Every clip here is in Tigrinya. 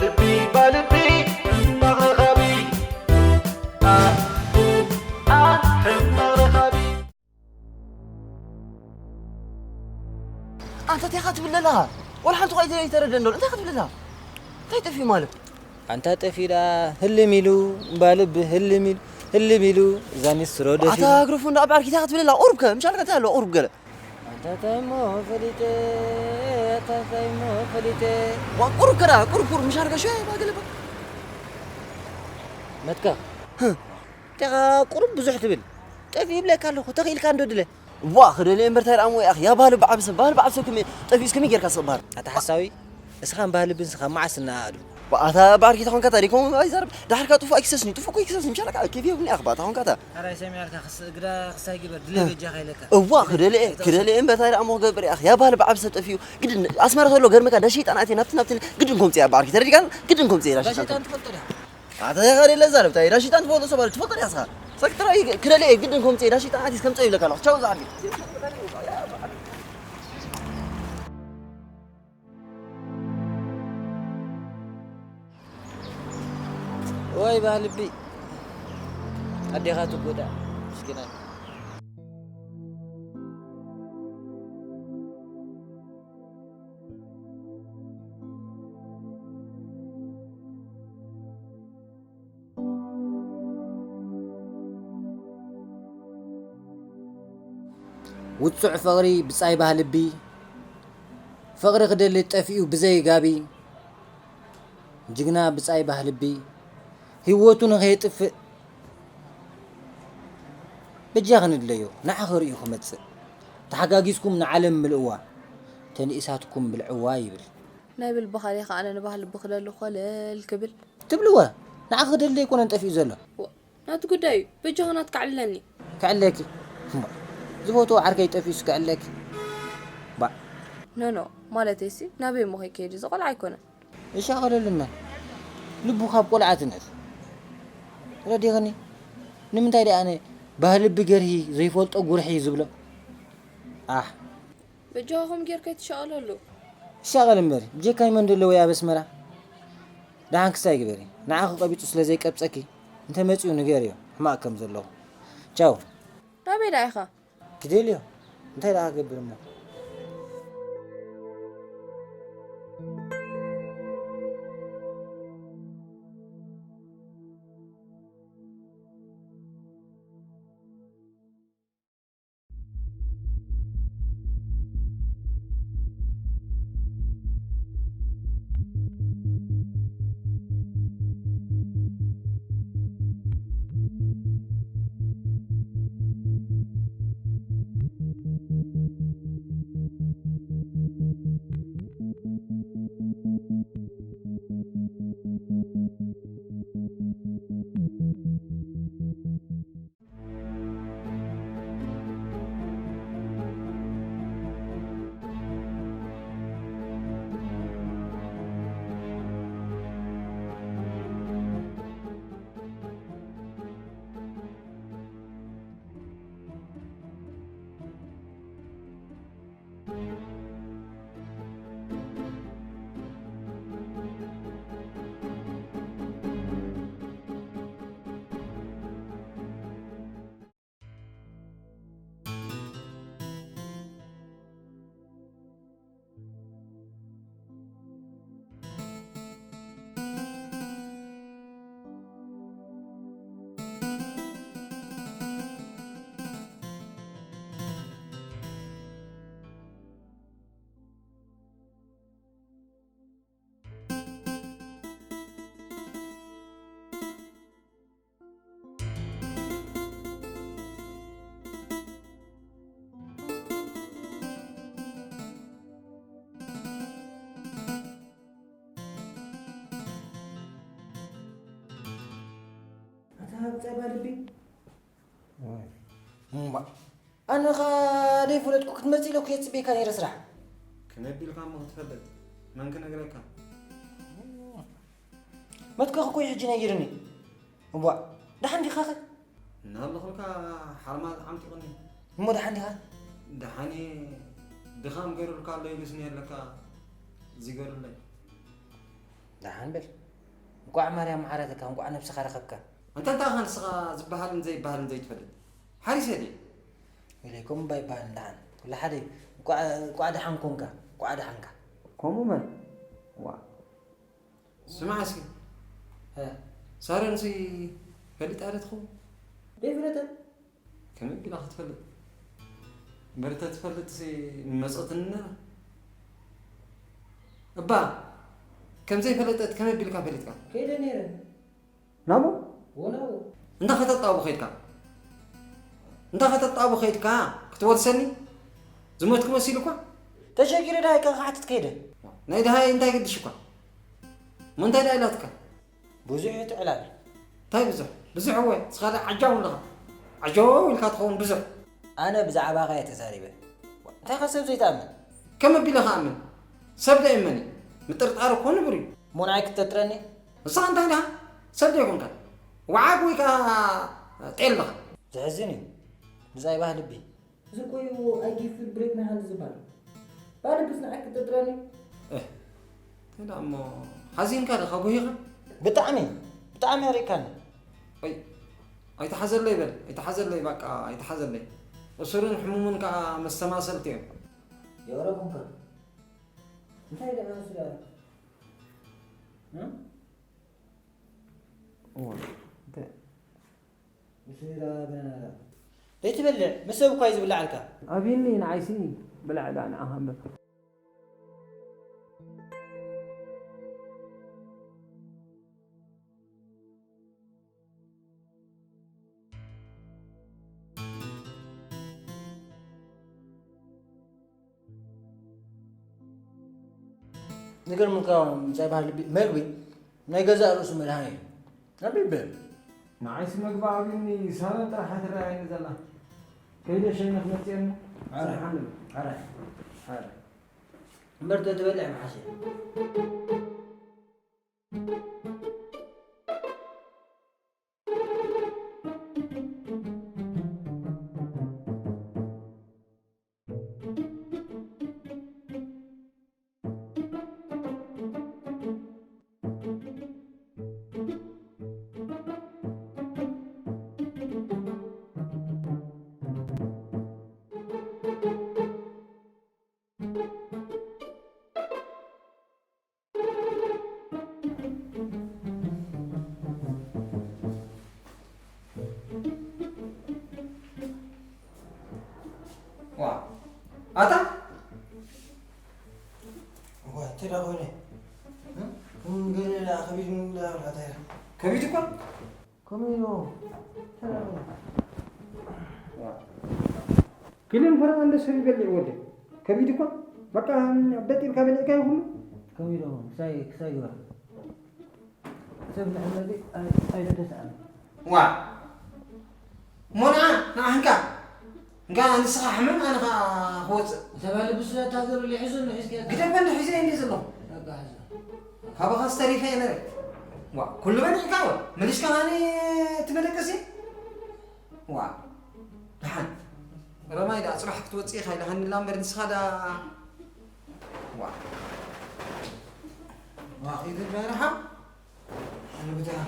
ልቢ ባልቢ ሕማቕ ረኻቢ። ኣ፣ ኡ፣ ኣ፣ ሕማቕ ረኻቢ። ኣንታ እንታይ ኢኻ ትብል ዘለኻ? ወላ ሓንቲ እኳ ኣይተ-፣ ኣይተረደን ዘሎ። እንታይ ኢኻ ትብል ዘለኻ? እንታይ ጠፊኡ ማለት? ኣንታ ጠፊኡ ደኣ ህልም ኢሉ፣ እምባ ልቢ ህልም ኢሉ፣ ህልም ኢሉ፣ እዛ ኒስትሮ ኣታ ደፊኡ። ግረፎን ደኣ በዓል እንታይ ኢኻ ትብል ዘለኻ? ቁሩብ ከ፣ ምሻልካ እንታይ ኣለዋ? ቁሩብ ገለ። ኣንታ እንታይ እሞ ፈሊጠ፣ ኣንታ እንታይ እሞ ፈሊጠ። ዋ፣ ቁሩብ ከ ደኣ፣ ቁሩብ፣ ቁሩብ፣ ምሻልካ ሽወ፣ ባ ገለ ባ። መትካ። ህህ። እንታይ ኢኻ ቁሩብ ብዙሕ ትብል? ጠፊኡ ይብለካ ኣለኹ፣ ተኽኢልካ እንዶ ድለ። ዋ፣ ክደልየ እምበር ታይ ደኣ እሞ ያኺ፣ ያ ባህሊ በዓል ሰብ፣ ባህሊ በዓል ሰብ ከመይ ጠፊኡስ ከመይ ጌርካ ስቕ በሃል? ኣታ ሓሳዊ፣ እስኻን ባህሊ ብንስኻ መዓስ እናኣእዱ? ባ፣ ኣታ ባርኪ ተኾንካ ታዲያ ከምኡ ኣይዛረብ። ዳሕርካ ጥፉእ ኣይክሰስኒ፣ ጥፉእ እኮ ኣይክሰስኒ፣ ምሻለካ፣ ኬፍ የብሉን ያኺ፣ ባ፣ ተኾንካ ታ። ሕራይ ሰሚዓልካ፣ ክስ-፣ ግዳ ክሳይ ግበር፣ ድለ በጃኻ ኢለካ። እዋ፣ ክደልየ፣ ክደልየ እምበር ታይ ደኣ እሞ ክገብር ያኺ፣ ያ ባህሊ በዓል ሰብ ጠፊኡ። ግድን፣ ኣስመራ ተሎ ገርመካ፣ ዳ ሸይጣን ኣትየ፣ ናብቲ፣ ናብቲ፣ ግድን ከምጽእ ያ ባርኪ፣ ተረዲእካኒ? ግድን ከምጽእ ያ ዳ ሸይጣን። ሸይጣን ትፈልጦ ዲኻ? ኣታ ኢኻ ደለ ዛረብ፣ ታይ ዳ ሸይጣን ትፈልጦ ሰብ ኣለ፣ ትፈልጦ ዲኻ እስኻ? ሰክትራይ ክደልየ ግድን ከምጽእ ዳ ሸይጣን ኣትየ ከምጽእ ይብለካ ኣለኹ። ቻው ዝዓቢ። ወይ ባህልቢ ኣዴኻ ትጎዳእ ምስኪናይ። ውጹዕ ፍቕሪ ብጻይ ባህልቢ፣ ፍቕሪ ክደሊ ጠፊኡ ብዘይ ጋቢ፣ ጅግና ብጻይ ባህልቢ፣ ህይወቱ ንኸየጥፍእ በጃኺ ንድለዮ፣ ንዓ ኸርእዩ ክመጽእ። ተሓጋጊዝኩም ንዓለም ምልእዋ፣ ተንኢሳትኩም ብልዕዋ ይብል። ናይ ብልብኻ ዲኻ ኣነ ንባህልቢ ክደሊ ኮለል ክብል? ትብልወ፣ ንዓኺ ክደሊ ኣይኮነን ጠፊኡ ዘሎ። ዋ፣ ናቱ ጉዳይ እዩ። በጃኻ ናትካ ኣዕልለኒ። ከዕልለኪ? እምባ፣ ዝፈትዎ ዓርከይ ጠፊኡስ ከዕልለኪ? ባእ። ኖ፣ ኖ፣ ማለተይሲ ናበይ እሞ ከይከይድ? እዚ ቆልዓ ኣይኮነን። ይሻቐለሉ እመን። ልቡ ካብ ቆልዓ ትንእስ። ተረዲእኽኒ? ንምንታይ ደኣ ኣነ ባህልቢ ገርሂ ዘይፈልጦ ጉርሒ ዝብሎ? ኣሕ። በጃኻ ከምኡ ጌርካ ኣይትሻቐለሉ። ይሻቐል እምበር፣ ብጀካይ መን ደለዎ ኣብ ኣስመራ? ደሓን ክሳይ ግበሪ። ንዓኺ ቀቢጹ ስለ ዘይቀብጸኪ፣ እንተ መጺኡ ንገርዮ፣ ሕማቕ ከም ዘለኹ። ቻው። ናበይ ደኣ ኢኻ? ክደልዮ። እንታይ ደኣ ክገብር እሞ? ኣታ ብጻይ ባልቢ። እምባ። ኣነ ኸኣ ደይፈለጥኩ ክትመጽእ ኢለ እኮ እየ ጽበየካ ነይረ ስራሕ። ከመይ ኣቢልካ እሞ ክትፈልጥ? መን ክነግረካ? መትከኽ እኮ እዩ ሕጂ ነጊሩኒ። እዋእ፣ ደሓን ዲኻኸ? እናሃለኹልካ ሓርማዝ ዓምጢቑኒ። እሞ ደሓን ዲኻ? ደሓን እየ። ድኻም ገይሩልካ ኣሎ ኢሉስ ነየለካ ዝገሩለይ። ደሓን በል። እንቋዕ ማርያም መሓረተካ፣ እንቋዕ ነብስኻ ረኸብካ። ኣንታ እንታይ ኢኻ ንስኻ ዝበሃልን ዘይበሃልን ዘይትፈልጥ? ሓሪሰ ድየ? ኢለይኩም እባ ይበሃል ደሓን። ኩሉ ሓደ እዩ። እንቋዕ፣ እንቋዕ ደሓን ኮንካ፣ እንቋዕ ደሓንካ። ከምኡ መን? ዋ። ስማዕ እስኪ። እ። ሳሮንሲ ፈሊጣ ዶ ትኸውን? ዘይፈለጠት? ከመይ ቢላ ክትፈልጥ? እምበር እንተትፈልጥሲ ምመጸትኒ ነራ። እባ፣ ከም ዘይፈለጠት ከመይ ቢልካ ፈሊጥካ? ከይደ ነይረ። ናብኡ? ወናብኡ? እንታ ከተጣቡ ኸይድካ? እንታ ከተጣቡ ኸይድካ ክትወርሰኒ? ዝሞትኩ መሲሉ እኳ? ተሸጊረ ደሃይ ከ ክሓትት ከይደ? ናይ ደሃይ እንታይ ገድሽ እኳ? እሞ እንታይ ደኣ ኢላትካ? ብዙሕ እዩ እቲ ዕላል። እንታይ ብዙሕ? ብዙሕ እወ፣ ንስኻ ደኣ ዓጃው ኣለኻ። ዓጃው ኢልካ ትኸውን ብዙሕ። ኣነ ብዛዕባኻ እየ ተዛሪበ። እንታይ ከ ሰብ ዘይትኣምን? ከመይ ኣቢለ ክኣምን? ሰብ ዶ ይእመን እዩ? ምጥርጣር እኮ ንቡር እዩ። እሞ ንዓይ ክትጠርጥረኒ? ንስኻ እንታይ ደኣ? ሰብ ዶ ይኮንካ? ወዓግ ወይ ከኣ ጤል ኣለኻ? ዘሕዝን እዩ። ብዛይ ባህሊ ልቢ። እዚ እኮ እዩ፣ I give you break my hand ዝበሃል። ባለ ብስ ንዓይ ክትጥርጥረኒ? እህ፣ እንታይ ደኣ እሞ፣ ሓዚንካ ዲኻ፣ ጉሂኻ? ብጣዕሚ፣ ብጣዕሚ ኣሪእካኒ። ኣይ፣ ኣይተሓዘለይ በል፣ ኣይተሓዘለይ፣ በቃ፣ ኣይተሓዘለይ። እሱርን ሕሙምን ከኣ መስተማሰልቲ እዮም። የቕረብኩምካ። እንታይ ደኣ ስለ፣ እ? እዋ፣ እንታይ? ምስ ዳ ገና ዳ። ዘይትበልዕ፣ ምስ ሰብ እኳ እዩ ዝብልዓልካ። ኣብይኒ ንዓይሲ ብላዕ ዳ ንዓኻ እምበር። ዝገርመካ ምጻይ ባህል ልቢ መግቢ ናይ ገዛእ ርእሱ መድሃኒ እዩ። ኣቢበ። ንዓይሲ መግቢ ኣብዩኒ ሳሎን ጥራሕ ትረኣየኒ ዘላ። ከይደ ሸይነ ክመጽእ እሞ። ኣረ፣ ሰብሓን። ኣረ፣ ኣረ። እምበር ተትበልዕ መሓሸ። ዋ፣ ኣታ? ዋ፣ እንታይ ደኣ ኮይነ? እ? እም፣ ገለ ደኣ ከቢድ እንዳበልካ እንታይ ኢኻ? ከቢድ እኮ? ከመይ ኢሉ? እንታይ ደኣ ኮይነ? ዋ። ክልን ፈረቓ እንደ ሰብ ይበልዕ ወደ። ከቢድ እኮ። በቃ፣ በጥ ኢልካ በሊዕካ ይኹሉ። ከመይ ኢሉ? ክሳይ፣ ክሳይ ግበር። ሰብ ንሕመዚ ኣይ-፣ ኣይተተስኣን። ዋ። እሞ ንዓ፣ ንዓ ህንካ። እንካ ንስኻ ሕመም፣ ኣነ ኸዓ ክወፅእ። ሰብ ኣለ ብስለት ሃገር ሊሒዙ ንሒዝካ። ግደፈኒ፣ ሒዘ እንዲ ዘለኹ። በቃ፣ ሕዞ። ካባኻስ ተሪፈ እየ ነረ። ዋ፣ ኩሉ በሊዕካ ዋ። መሊስካ ኸዓኒ እቲ መደቀሲ? ዋ። ደሓን። ረማይ ደኣ ፅባሕ ክትወፅእ ኢኻ ኢልካኒ እምበር ንስኻ ደኣ ዋ። ዋ፣ ኢድ በረኻ። ኣነ ብታ-፣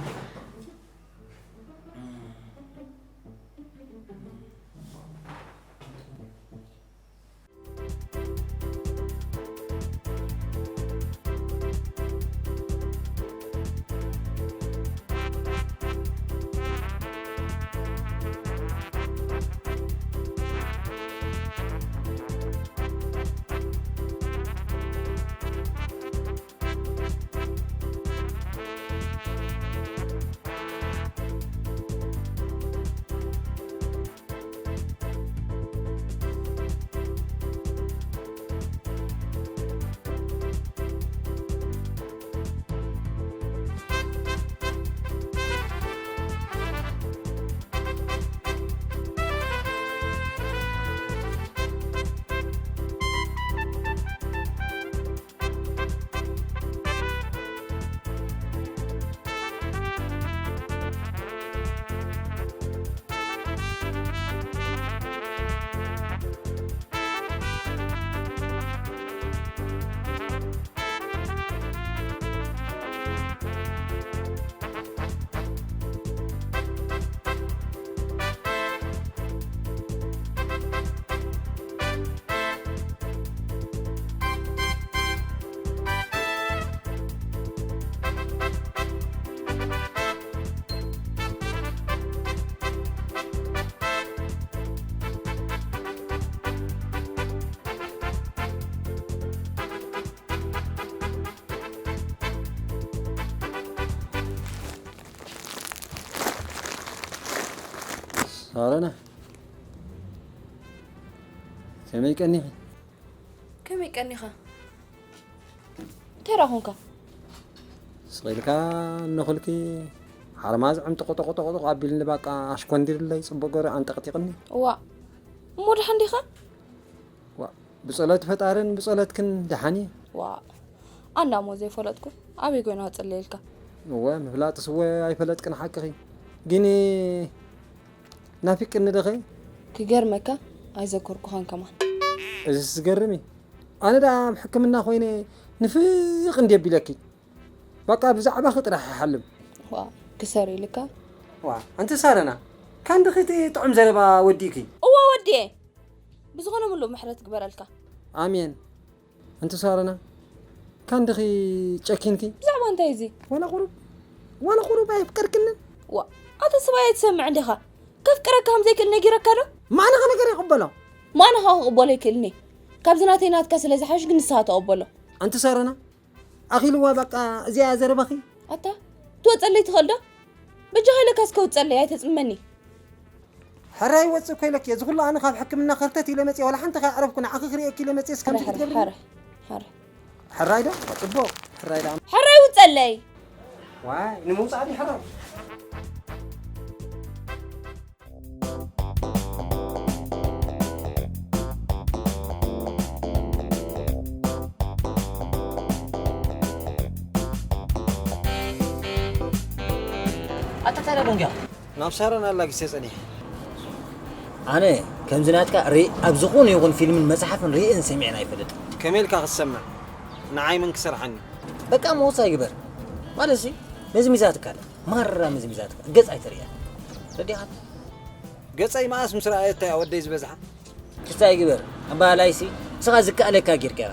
ሳረና፣ ከመይ ቀኒኺ? ከመይ ቀኒኻ? እንታይ ደኣ ኾንካ? ስቕ ኢልካ እነኹልኪ ሓርማዝ ዕምጥቑጥቑጥቑጥቕ ኣቢልኒ፣ ባቃ ኣሽኮንዲርለይ፣ ጽቡቕ ገይሩ ኣንጠቕጢቕኒ። እዋ፣ እሞ ደሓን ዲኻ? ዋ፣ ብጸሎት ፈጣርን ብጸሎትክን ደሓን እየ። ዋ፣ ኣንዳ እሞ ዘይፈለጥኩ ኣበይ ኮይና ክጽልየልካ? እወ፣ ምፍላጥስ እወ ኣይፈለጥክን ሓቅኺ። ግን ናፊቅኒ ዶ ኸ? ክገርመካ ኣይዘከርኩኻን ከማን። እዚስ ዝገርም እዩ። ኣነ ደኣ ኣብ ሕክምና ኮይነ ንፍቅ እንድየ ኣቢለኪ። በቃ ብዛዕባኺ ጥራሕ ይሓልም። ዋ፣ ክሰር ኢልካ? ዋ፣ ኣንቲ ሳረና፣ ካንድኺ እቲ ጥዑም ዘረባ ወዲእኪ። እወ ወዲኤ። ብዝኾነ ምሉእ ምሕረት ግበረልካ። ኣሜን። ኣንቲ ሳረና፣ ካንድኺ ጨኪንኪ? ብዛዕባ እንታይ እዚ? ዋላ ቁሩብ፣ ዋላ ቁሩብ ኣየፍቀርክንን? ዋ፣ ኣታ ሰብኣይ ኣይትሰምዕን ዲኻ? ከፍቅረካ ከም ዘይክእል ነጊረካ ዶ? ማንኻ ነገር ይቕበሎ። ማንኻ ክቕበሎ ይክእልኒ። ካብዚ ናተይ ናትካ ስለ ዝሓይሽ ግን ንስኻ ተቐበሎ። ኣንቲ ሳረና፣ ኣኺልዋ በቃ እዚኣ ዘረባኺ። ኣታ፣ ትወጸለይ ትኽእል ዶ? በጃኻ ኢለካ እስከ ውጸለይ፣ ኣይተጽመኒ። ሕራይ ወጽእ እኮ ኢለኪ፣ እዚ ኩሉ ኣነ ካብ ሕክምና ከርተት ኢለ መጽየ፣ ዋላ ሓንቲ ከይኣረፍኩ ንዓኺ ክርእየኪ ኢለ መጽየ፣ እስከ ከምዚ ሕራይ፣ ክትገብሪ? ሕራይ፣ ሕራይ። ሕራይ ዶ? ጽቡቕ። ሕራይ ዶ? ሕራይ ውጸለይ። ዋይ፣ ንምውጻእ ድዩ ሕራይ? ኣታ ታዲያ ዶንግያ? ናብ ሳሮን ኣላጊሰ ጸኒሐ። ኣነ ከምዚ ናትካ ርኢ ኣብ ዝኾነ ይኹን ፊልምን መጽሓፍን ርእየን ሰሚዐን ኣይፈልጥን። ከመይ ኢልካ ክትሰምዕ? ንዓይ መን ክሰርሓኒ? በቃ መወሳ ይግበር። ማለትሲ መዝሚዛትካ ኣላ። ማራ መዝሚዛትካ። ገጽ ኣይተርእያ። ረዲኻ? ገጸይ መኣስ ምስ ረኣየታ እያ ወደይ ዝበዝሓ። ክስታይ ግበር። ኣባህላይሲ ንስኻ ዝከኣለካ ጌርካ ኢኻ።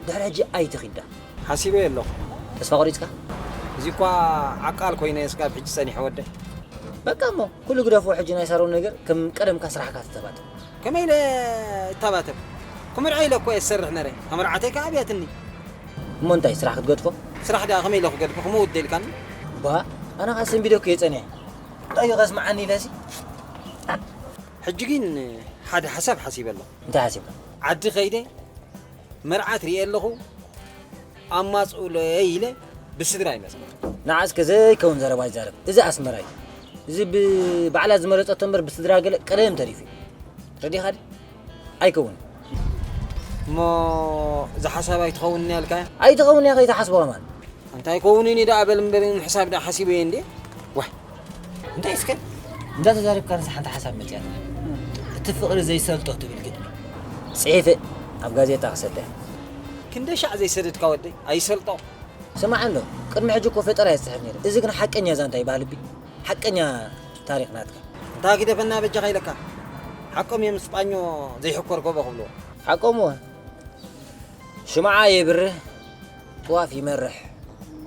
ድሕሪ ሕጂ ኣይትኺዳ። ሓሲበዮ ኣለኹ። ተስፋ ቆሪጽካ? እዚ እኳ ዓቃል ኮይነ ስጋብ ሕጂ ጸኒሐ ወደይ። በቃ እሞ፣ ኩሉ ግደፎ፣ ሕጂ ናይ ሳሮን ነገር ከም ቀደምካ ስራሕካ ተተባተብ። ከመይ ኢለ እተባተብ? ክምርዖ ኢለ እኮ እየ ዝሰርሕ ነረ። ካብ መርዓተይ ከኣ ኣብያትኒ። እሞ እንታይ ስራሕ ክትገድፎ? ስራሕ ደኣ ከመይ ኢለ ክገድፎ? ክመውት ደልካኒ? ባ፣ ኣነ ኸኣ ሰንቢደ እኮ እየ ጸኒሐ። እንታይ እዩ ከስምዓኒ ኢለሲ? ሕጂ ግን ሓደ ሓሳብ ሓሲበ ኣለኹ። እንታይ ሓሲብካ? ዓዲ ከይደ መርዓት ርእየ ኣለኹ፣ ኣማጽኡለይ ኢለ ብስድራ ይመጽእ። ንዓ እስከ ዘይከውን ዘረባ ይዛረብ። እዚ ኣስመራ እዩ። እዚ ብባዕላ ዝመረጸቶ እምበር ብስድራ ገለ ቀደም ተሪፉ እዩ። ረዲኻ ድዩ? ኣይከውንን። እሞ እዚ ሓሳብ ኣይትኸውንን እያ ኢልካያ? ኣይትኸውን እያ ከይትሓስቦ ከማን። እንታይ ከውንን እዩ ደኣ በል እምበር፣ ንሕሳብ ደኣ ሓሲበ እየ እንዴ? ዋይ። እንታይ እስከ? እንዳተዛረብካ ንሳ ሓንቲ ሓሳብ መጽያት። እቲ ፍቕሪ ዘይሰልጦ ትብል ግጥሚ። ጽሒፈ ኣብ ጋዜጣ ክሰደ። ክንደይ ሻዕ ዘይሰደድካ ወደይ? ኣይሰልጦ። ስማዕ ኣሎ፣ ቅድሚ ሕጂ እኮ ፈጠራ እየ ዝጽሕፍ ነይረ። እዚ ግን ሓቀኛ ዛንታ ይበሃል እቢ። ሓቀኛ ታሪኽ ናትካ። እንታ ግደፈና በጃኻ ኢለካ። ሓቆም እዮም ስጳኞ ዘይሕኮር ጎቦ ክብልዎ። ሓቆም እወ። ሽምዓ የብርህ፣ ጥዋፍ ይመርሕ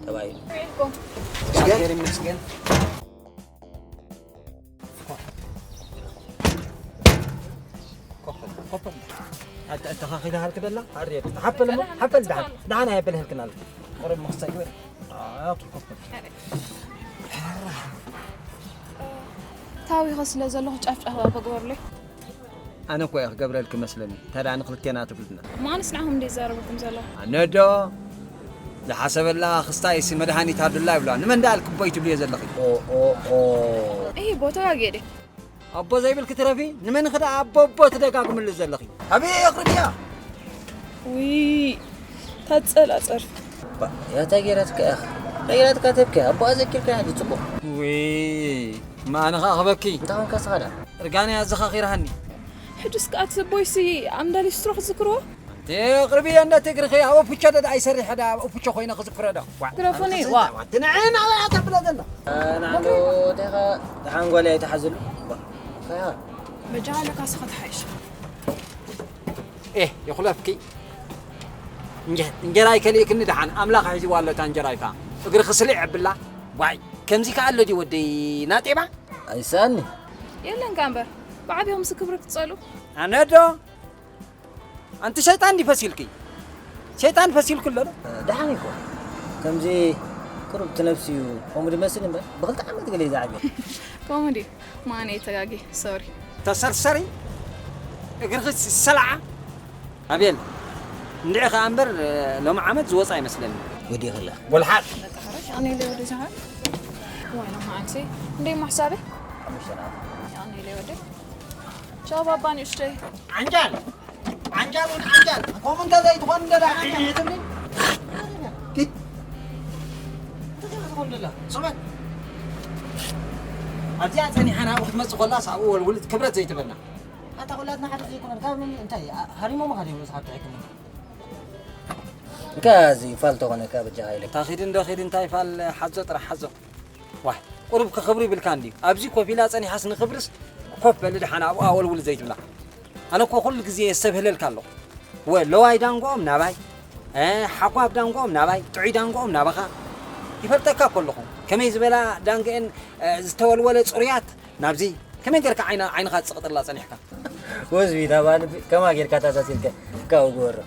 ተባሂሉ። ይመስገን። ይመስገን። ኮፈል፣ ኮፈል። ኣተ-፣ ኣተኻኺላ ሃልክ ደላ? ኣርየ፣ ሓፈል እሞ፣ ሓፈል ደሓን። ደሓን ኣየበልህልክን ኣሎ። ቁሩብ ምኽሳይ ግበር። ኦኬ፣ ኮፈል። ታዊኸ ስለ ዘለኹ ጫፍ ጫፍ ኣበ ግበሩለይ። ኣነ እኮ እየ ክገብረልኪ መስለኒ። ታዲያ ንክልቴና ትብልና። ማንስ ንዓኹም እንደ ይዛረበኩም ዘሎ? ኣነ ዶ ዝሓሰበላ ክስታይሲ መድሃኒት ኣዱላ ይብላ። ንመን ደኣ ኣልክቦይ ትብልዮ ዘለኺ? ኦ፣ ኦ፣ ኦ። እሂ፣ ቦታ ጋጌደ። ኣቦ ዘይብልኪ ትረፊ፣ ንመን ክዳ ኣቦ ኣቦ ትደጋግምሉ ዘለኺ? ኣበይ ኣቕርብያ? ውይ፣ ታጸላጸር። ባ፣ ያታ ጌራትካ ያኽ። ጌራትካ ተብከ፣ ኣቦ ኣዘኪርካ ያዲ ጽቡቕ። ውይ፣ ማንኻ ኣኽበኪ። እንታይ ኾንካ ስኻ ዳ? እርጋነ ኣዘኻኺራሃኒ። ሕጅስ ከኣ እቲ ሰቦይሲ ኣምዳ ሊስትሮ ክዝክርዎ? ኣንቲ ቅርቢ እንደ ትግርኺ ኣብ ኦፍቾ ዶ ኣይሰርሕ ዳ ኣብ ኦፍቾ ኮይነ ክዝክሮ ዶ? ዋ። ትረፉኒ፣ ዋ። ኣንቲ ንዕና ኣበይ ኣተብለ ዘላ? ኣነ ዓንዶ ተኻ ደሓን ጓል ኣይተሓዝሉ። ዋ። ከያ። በጃኻ ለካ ስኻ ተሓይሽ። ኤህ፣ ይኹለፍኪ። እንጀ-፣ እንጀራ ይከልእክኒ ደሓን። ኣምላኽ ሒዝዋ ኣሎ እታ እንጀራ ኢኻ። እግሪ ክስልዕ የብላ። ዋይ፣ ከምዚ ከኣ ኣሎ ድዩ ወደይ ናጤባ? ኣይሳኒ። የለን ከኣ እምበር፣ ብዓቢኹምሲ ክብሪ ክትጸሉ። ኣነ ዶ? ኣንቲ ሸይጣን ድዩ ፈሲልኪ? ሸይጣን ፈሲልኩ ኣሎ ዶ? ደሓን እኮ። ከምዚ ቁሩብ እቲ ነብሲ እዩ ኮሜዲ መስል እምበር፣ ብኽልተ ዓመት ገለ እዩ ዝዓብዮ። ኮሜዲ? ማን እየ ተጋጊ? ሶሪ። ተሰርሰሪ እግርኺ ዝሰላዓ ኣቤል እንድዒ ከኣ እምበር ሎሚ ዓመት ዝወፃ ኣይመስለኒ። ወዲ ከላ ጎልሓት በቃ ሓረሽ ኣነ ኢለ ወደ ዝሃር ዋይ ነው ማዓንሲ እንደ ማሕሳበ ኣነ ኢለ ወደ ቻው ባባ ንእሽተይ ዓንጃል ዓንጃል ውን ዓንጃል ከምኡ እንተ ዘይትኾን እንደ ዳ ዓንጃል ትብሊ ኪድ እንታይ ትኾን ደላ ስበት ኣብዚኣ ፀኒሓ ናብኡ ክትመፅእ ከላስ ኣብኡ ወልውልት ክብረት ዘይትበና ኣታ ኩላትና ሓደ ዘይኮነን ካብ እንታይ ሃሪሞም ሃሪሞ ዝሓብቲ ሕክምና እንካዚ ፋል ተኾነካ በጃኻ ኢለ ታኺድ እንዶ ኺድ እንታይ ፋል ሓዞ ጥራሕ ሓዞ ዋይ ቁሩብ ክኽብሩ ይብልካ እንድዩ ኣብዚ ኮፍ ኢላ ጸኒሓስ ንኽብርስ ኮፍ በሊ ደሓን ኣብኡ ኣወልውል ዘይትብላ ኣነ እኮ ኩሉ ግዜ የስተብህለልካ ኣለኹ ወ ለዋይ ዳንጎኦም ናባይ ሓጓብ ዳንጎኦም ናባይ ጥዑይ ዳንጎኦም ናባኻ ይፈልጠካ እኮ ኣለኹ ከመይ ዝበላ ዳንገአን ዝተወልወለ ጽሩያት ናብዚ ከመይ ገርካ ዓይንኻ ትጽቕጥላ ጸኒሕካ ወዝቢ ታባን ከማ ጌርካ ታሳሲልከ ካብኡ ግበሮ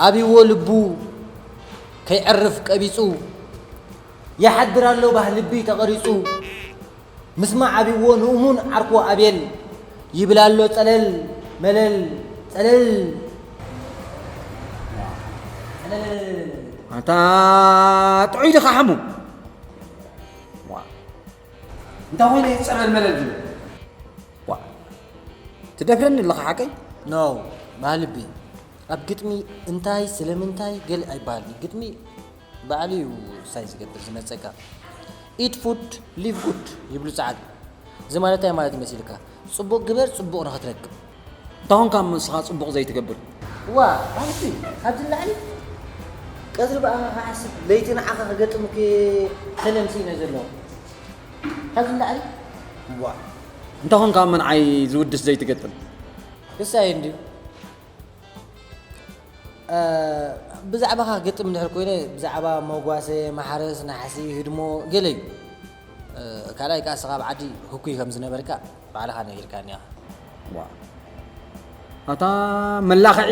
ኣብይዎ ልቡ ከይዕርፍ ቀቢጹ ይሓድር ኣሎ ባህ ልቢ ተቐሪጹ ምስማዕ ኣብይዎ ንእሙን ዓርኮ ኣቤል ይብል ኣሎ ጸለል መለል ጸለል ኣንታ ጥዑይ ድኻ ሓሙ እንታይ ኮይነ ጸለል መለል ዝብል ትደፍረኒ ኣለኻ ሓቀይ? No ባህልቢ ኣብ ግጥሚ እንታይ ስለምንታይ ገለ ኣይበሃልን ግጥሚ ባዕሉ እዩ ሳይ ዝገብር ዝመፀካ eat food live good ይብሉ ፀዓዱ እዚ ማለት እንታይ ማለት ይመስልካ ፅቡቅ ግበር ፅቡቅ ንክትረክብ እንታኾንካ እሞ ንስኻ ፅቡቕ ዘይትገብር ዋ ባህልቢ ካብዚ ንላዕሊ ቀትሪ ብኣኻ ክሓስብ ለይቲ ንዓኻ ክገጥም ተለምሲነ ዘሎ ካብዚ ንላዕሊ ዋ እንታኾንካ እሞ ንዓይ ዝውድስ ዘይትገጥም ክሳይ እንድዩ ብዛዕባኻ ክገጥም እንድሕር ኮይነ ብዛዕባ መጓሰ፣ ማሕረስ፣ ናሕሲ፣ ህድሞ ገለ እዩ። ካልኣይ ከኣ እስኻ ኣብ ዓዲ ህኩይ ከም ዝነበርካ ባዕልኻ ነጊርካኒ ኢኻ። ኣታ መላኽዒ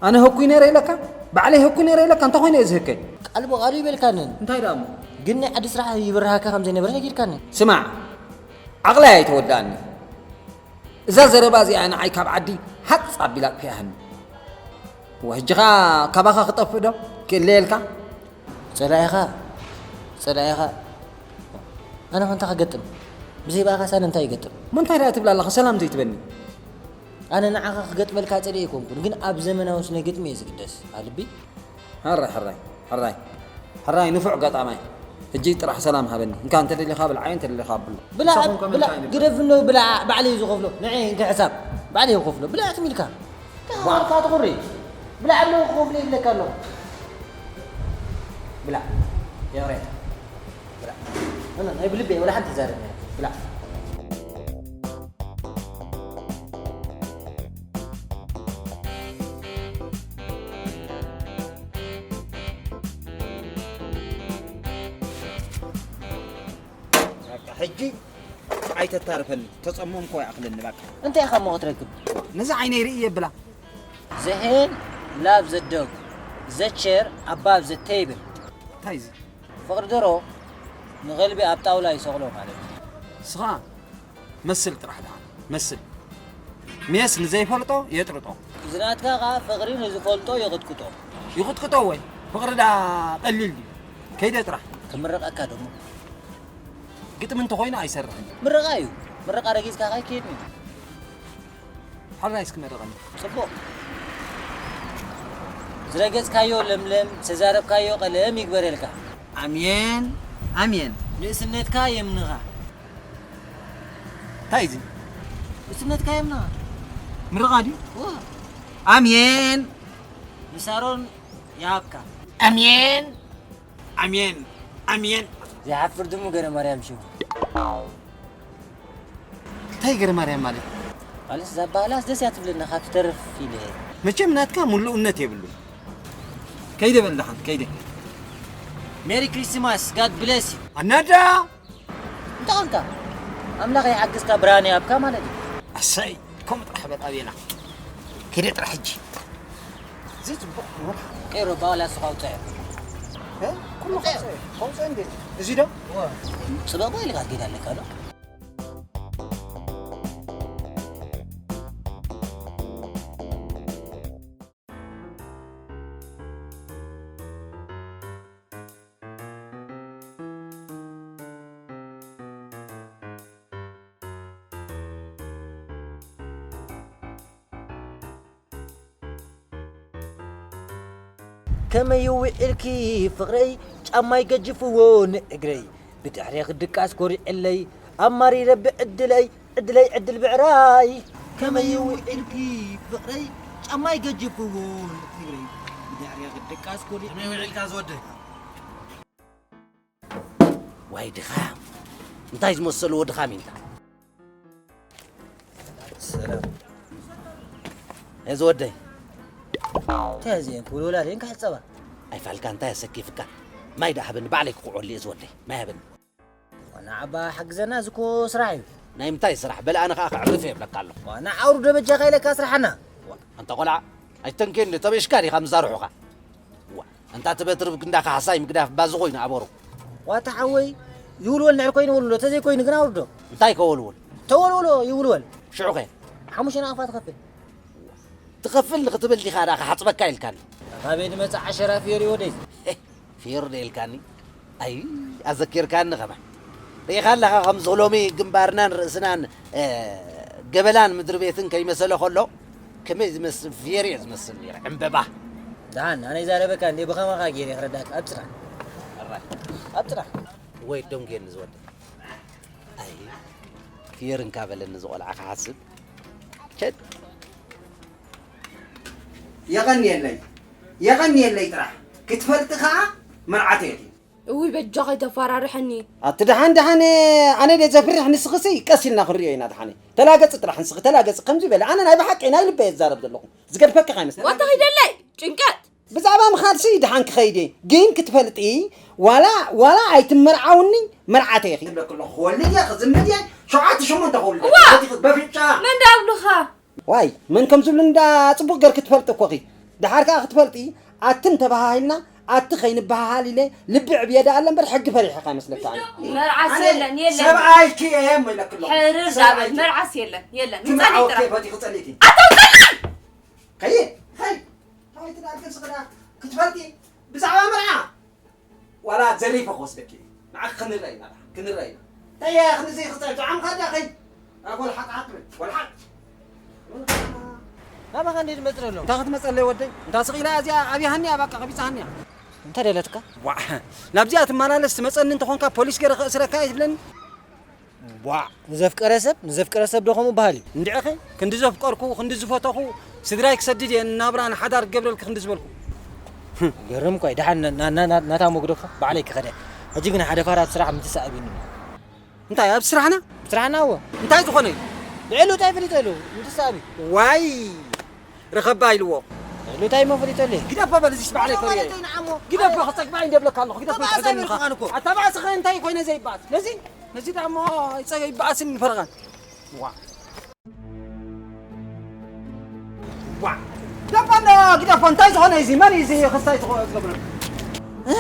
ኣነ ህኩይ ነይረ ኢለካ? ባዕለይ ህኩይ ነይረ ኢለካ እንታይ ኮይነ እየ ዝህከይ? ቃል ብቓሉ ይበልካንን። እንታይ ደኣ እሞ? ግን ናይ ዓዲ ስራሕ ይብርሃካ ከም ዘይነበረ ነጊርካኒ። ስማዕ ዓቕለይ ኣይተወድኣኒ። እዛ ዘረባ እዚኣ ንዓይ ካብ ዓዲ ሃጽ ኣቢላ ኣጥፊኣትኒ። እወ፣ ሕጂ ኸኣ ካባኻ ክጠፍእ ዶ ክእለየልካ? ጸላኢኻ፣ ጸላኢኻ፣ ኣነ ኸ እንታይ ክገጥም? ብዘይ ብኣኻስ ኣነ እንታይ ይገጥም? እሞ እንታይ ደኣ ትብል ኣለኻ ሰላም ዘይትበኒ? ኣነ ንዓኻ ክገጥመልካ ጸሊኤ ኣይኮንኩን፣ ግን ኣብ ዘመናዊ ስነ ግጥሚ እየ ዝግደስ። ኣልቢ። ሕራይ ሕራይ ሕራይ ሕራይ ንፉዕ ገጣማይ ሕጂ ጥራሕ ሰላም ሃበኒ እንካ እንተደሊኻ ብልዓዮ እንተደሊኻ ኣብሎ ብላዕ ንሳኹም ከ ብላዕ ምንታይ ንብል? ግደፍኖ ብላዕ ባዕለይ እዩ ዝኸፍሎ ንዐ እንካ ሕሳብ ባዕለይ ይኸፍሎ ብላዕ ትም ኢልካ ተኻልካ ትኹሪ ብላዕ ኣሎ ክኸፍሎ ይብለካ ኣለኹ ብላዕ የቕሬታ ብላዕ ኣነ ናይ ብልበይ ወላ ሓንቲ ይዛረብ ብላዕ ሕጂ ኣይተታርፈኒ፣ ተጸመምኮ ይኣኽለኒ ባካ። እንታይ ኢኻ እሞ ክትረክብ? ነዚ ዓይነይ ርኢ የብላ። The hen love the dog, the chair above the table. እንታይ እዚ? ፍቕሪ ደሮ ንኸልቢ ኣብ ጣውላ ይሰቕሎ ማለት እዩ። ስኻ መስል ጥራሕ ደኣ፣ መስል። ሜስ ንዘይፈልጦ የጥርጦ። እዚ ናትካ ኸኣ ፍቕሪ ንዝፈልጦ ይቕጥቅጦ። ይቕጥቅጦ ወይ? ፍቕሪ ደኣ ቀሊል ድዩ? ከይደ ጥራሕ። ክምርቐካ ደሞ። ግጥሚ እንተኾይኑ ኣይሰርሕን። ምርቓ እዩ። ምርቓ ረጊጽካ ከይከይድ እዩ። ሓራይ እስኪ መርቐኒ። ጽቡቕ። ዝረገጽካዮ ለምለም፣ ዝተዛረብካዮ ቀለም ይግበረልካ። ኣሜን፣ ኣሜን። ንእስነትካ የምንኻ። እንታይ እዚ? ንእስነትካ የምንኻ። ምርቓ ድዩ? ዋ። ኣሜን። ንሳሮን ይሃብካ። ኣሜን፣ ኣሜን፣ ኣሜን። ዘይሓፍር ድሙ ገረ ማርያም ሽሙ። እንታይ ገረ ማርያም ማለት? ማለት እዛ ባህላስ ደስ እያ ትብለና ካብ ትተርፍ ኢለ። መቸም ናትካ ሙሉእነት የብሉን። ከይደ በል ደሓን፣ ከይደ። ሜሪ ክሪስማስ፣ ጋድ ብለስ ዩ። ኣናዳ! እንታይ ኾንካ? ኣምላኽ ይሓግዝካ፣ ብርሃን ይሃብካ ማለት እዩ። ኣሰይ፣ ከምኡ ጥራሕ በል ኣቤና። ከይደ ጥራሕ ሕጂ። እዚ ጽቡቕ ክብር። ቀይሮ፣ ባላ ስኻ ውጽእ። እ? ኩሉ ውጽእ። ከውጽእ፣ ከውጽእ እንዴ? እዚ ዶ? ጽበባ ኢልካ ትከይድ ኣለካ ዶ? ከመይ ውዒልኪ ፍቕረይ፣ ጫማይ ገጅፍዎ ንእግረይ፣ ብድሕሬኺ ድቃስ ኮሪዕለይ፣ ኣማሪረ ብዕድለይ፣ ዕድለይ ዕድል ብዕራይ። ከመይ ውዒልኪ ፍቕረይ፣ ጫማይ ገጅፍዎ ንእግረይ፣ ብድሕሬኺ ድቃስ ኮሪዕ ከመይ ውዒልካ ዝወደይ? ዋይ ድኻም፣ እንታይ ዝመሰልዎ ድኻም ኢንታ። ሰላም። እዚ ወደይ። እንታይ እዚአን ክብልውላ ደን ክሕጸባ? ኣይፋልካ እንታይ ኣሰኪፍካ? ማይ ደኣ ሃበኒ፣ ባዕለይ ክቁዐሉ እየ ዝወደይ። ማይ ሃበኒ። ዋና ዓባ ሓግዘና፣ እዚ እኮ ስራሕ እዩ። ናይ ምንታይ ስራሕ? በል ኣነ ከኣ ከዕርፍ እየ እብለካ ኣለኹ። ዋና ኣውርዶ በጃኻ ኢለካ ስራሕና። ኣንታ ቆልዓ፣ ኣይተንኬኒ፣ ተበሽካ ዲኻ ምዛርሑኻ? ዋ፣ ኣንታ እቲ በትሪ ብክንዳ ካሕሳይ ምግዳፍ ባዚ ኮይኑ ኣበሩ። ዋታ ሓወይ፣ ይውልወል ንዕር ኮይኑ ወልውሎ፣ ተዘይ ኮይኑ ግን ኣውርዶ። እንታይ ከወልውል? ተወልውሎ ይውልወል። ሽዑ ከ? ሓሙሽተ ናቕፋ ትኸፍል። ትኸፍል ንኽትብል ዲኻ ደኣ ክሓጽበካ ኢልካኒ? ካበይ ዝመጽእ ዓሸራ ፊዮሪ ወደይ? ፊዮሪ ዶ ኢልካኒ? ኣይ፣ ኣዘኪርካኒ ኸማ። ርኢኻ ኣለኻ ከምዚ ሎሚ ግንባርናን ርእስናን፣ እ፣ ገበላን ምድሪ ቤትን ከይመሰለ ከሎ፣ ከመይ ዝመስል ፊዮሪ እየ ዝመስል ነይረ፣ ዕምበባ። ደሓን፣ ኣነ ይዛረበካ እንዴ፣ ብኸማኻ ገይረ ክረዳእካ፣ ኣብ ጽናሕ። ኣራይ። ኣብ ጽናሕ። ወይ ደንጌኒ ዝወደ። ኣይ፣ ፊዮሪ እንካ በለኒ ዝቖልዓ ክሓስብ። ቸድ። የቐንየለይ፣ የቐንየለይ ጥራሕ ክትፈልጢ ኸኣ መርዓተይ ኢኺ። እውይ በጃኻ ኣይተፈራርሐኒ። ኣቲ ደሓን ደሓን፣ ኣነ ደ ዘፍርሕ ንስኽሲ ቀስ ኢልና ክንሪኦ ኢና ደሓን። ተላገጺ ጥራሕ ንስኺ ተላገጺ ከምዚ በለ። ኣነ ናይ ብሓቂ ናይ ልበይ እዛረብ ዘለኹ። ዝገድፈኪ ኸ ኣይመስለኒ። ዋታ ኺደለይ ጭንቀት። ብዛዕባ ምኻድሲ ደሓን ክኸይድ እየ። ግን ክትፈልጢ ዋላ ዋላ ኣይትመርዓውኒ መርዓተይ ኢኺ። ክብለኪ ኣለኹ ክወልድ እየ ክዝምድ እየ ሸውዓተ ሸሞንተ ክወልድ እየ። እዋ! በቲ በፍጫ። መን ደኣ ኣብሉኻ? ዋይ፣ መን ከም ዝብሉ እንዳ ጽቡቕ ገርኪ ትፈልጢ እኮ ኢኺ። ደሓር ከኣ ክትፈልጢ፣ ኣትን ተበሃሂልና፣ ኣቲ ከይንበሃሃል ኢለ ልቢ ዕብየ ደኣ ኣለ እምበር ሕጊ ፈሪሐ ኢኻ ይመስለካ ኣነ። መርዓስ ኣነ የለን፣ የለን። ሰብኣይኪ እየ እሞ ኢለኪ ኣለኹ። ሕርር ሰብኣይኪ። ዳብል፣ መርዓስ የለን፣ የለን። ትምርዓወኪ ምጸኒ ጥራሕ። ፈቲኺ ጸሊእኪ። ኣታ ውጸኒ! ከይድ፣ ከይድ። ታይት ደኣ ገጽኺ ደኣ ክትፈልጢ ብዛዕባ መርዓ። ዋላ ዘሪፈ ክወስደኪ እየ። ንዓኺ ክንረአ ኢና፣ ክንረአ ኢና። እንታይ እያ ክንዚ ክጸ-፣ ብዓምኻ ድኣ ኸይድ። ኣጎል ሓቅ ሓቅ በል። ወልሓቅ። ናባኻ እንዴ ዝመጽእ ዘሎ? እንታይ ክትመጸለይ ወደይ? እንታ ስቕ ኢላ እዚኣ ኣብያሃኒ እያ፣ በቃ፣ ከቢጻሃኒ እያ። እንታይ ደለትካ? ዋዕ፣ ናብዚኣ ትመላለስ ትመጸኒ እንተኾንካ ፖሊስ ገይረ ከእስረካ እየ ትብለኒ? ዋዕ፣ ንዘፍቀረ ሰብ፣ ንዘፍቀረ ሰብ ዶ ከምኡ በሃል እዩ? እንድዒኸ፣ ክንዲ ዘፍቀርኩ፣ ክንዲ ዝፈተኹ፣ ስድራይ ክሰድድ እየ፣ ናብራ ንሓዳር ክገብረልኪ ክንዲ ዝበልኩ። ገርም እኳ እዩ። ደሓን ና-፣ ና-፣ ና-፣ ናታ መጉደፎ ባዕለይ ክኸደ። ሕጂ ግን ሓደ ፋራት ስራሕ ምትስኣብ እዩ። እንታይ፣ ኣብ ስራሕና? ስራሕና እዎ። እንታይ ዝኾነ እዩ? ልዕሉ እንታይ ፈሊጠ ኢሉ ምትስኣብ እዩ። ዋይ፣ ርኸባ ኢልዎ። እንታይ እሞ ፈሊጠሉ? ግደፋ በል፣ እዚስ ባዕለይ ፈርየ። ማለት እዩ ንዓሞ። ግደፋ፣ ክጸግባ እንደ ብለካ ኣለኹ። ግደፋ፣ ተባእሰ ይሕደኒ ብልካ ኢኻ። ኣነ እኮ። ኣታ ባእሲ ኸ እንታይ ኮይነ ዘይበኣስ? ነዚ፣ ነዚ ደኣ እሞ ይጸ-፣ ይበኣስን ይፈርቓን። ዋ። ዋ። ግደፋ እንዳ፣ ግደፋ፣ እንታይ ዝኾነ እዚ? መን እዩ እዚ ክስታይ ዝኾ-፣ ዝገብረልካ? እ?